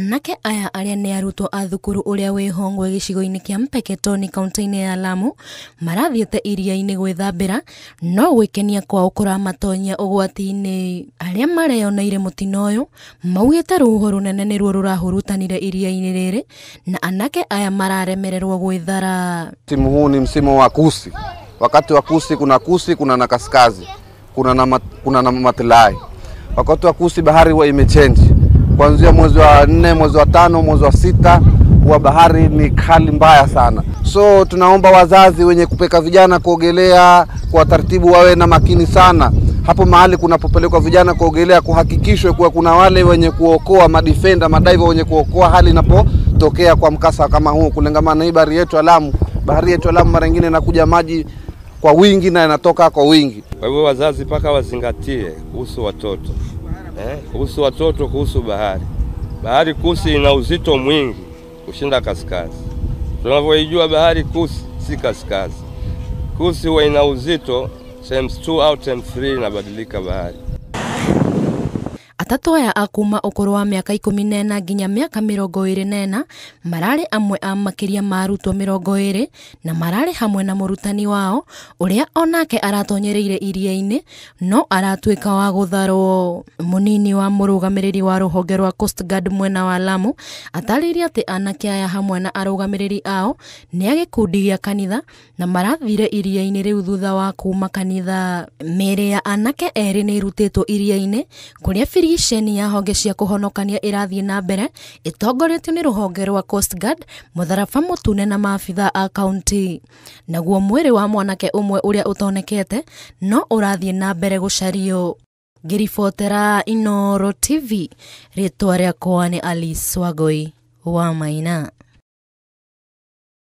Anake aya arĩa nĩ arutwo a thukuru ũrĩa wĩ Hongwe gĩcigo-inĩ kĩa Mpeketoni kaunti-inĩ ya Lamu marathiĩte iria-inĩ gwĩthambĩra no gwĩkenia kwao kũramatonyia ũgwati-inĩ. Arĩa mareyoneire mũtino ũyũ maugĩte rũhuho rũnene nĩruo rũrahurutanire iria-inĩ rĩrĩ na anake aya mararemererwo gwĩthara. Msimu huu ni msimu wa kusi. Wakati wa kusi kuna kusi, kuna na kaskazi, kuna na matilai. Wakati wa kusi bahari huwa imechange. Kuanzia mwezi wa 4, mwezi wa 5, mwezi wa 6 huwa bahari ni kali mbaya sana. So tunaomba wazazi wenye kupeka vijana kuogelea kwa taratibu wawe na makini sana. Hapo mahali kunapopelekwa vijana kuogelea kuhakikishwe kuwa kuna wale wenye kuokoa, madefender, madiver wenye kuokoa hali inapotokea kwa mkasa kama huu. Kulengamana na hii bahari yetu ya Lamu, bahari yetu ya Lamu mara nyingine inakuja maji kwa wingi na yanatoka kwa wingi. Kwa hivyo wazazi paka wazingatie kuhusu watoto. Kuhusu watoto, kuhusu bahari. Bahari kusi ina uzito mwingi kushinda kaskazi. Tunavyoijua bahari kusi si kaskazi. Kusi huwa ina uzito times 2 au times 3 inabadilika bahari. Atatũ aya a kuma ũkũrũ wa mĩaka 14 nginya mĩaka 24 mararĩ amwe a makĩria ma arutwo 20 na mararĩ hamwe na mũrutani wao ũrĩa onake aratonyereire iria-inĩ no aratuĩka wa gũtharwo. Mũnini wa mũrũgamĩrĩri wa rũhonge rwa Coast Guard mwena wa Lamu atarĩirie atĩ anake aya hamwe na arũgamĩrĩri ao nĩ a gĩkundi gĩa kanitha na marathire iria-inĩ rĩu thutha wa kuma kanitha. Mĩĩrĩ ya anake erĩ nĩ ĩrutĩtwo iria-inĩ kũrĩa birigiceni ya honge cia kũhonokania ĩrathiĩ na mbere ĩtongoretio nĩ rũhonge rwa Coast Guard, mũtharaba mũtune na maabitha a kaunti. Naguo mwĩrĩ wa mwanake ũmwe ũrĩa ũtonekete no ũrathiĩ na mbere gũcario. Ngĩribotera Inooro TV, rĩtwa rĩakwa nĩ Alice Wangui wa Maina.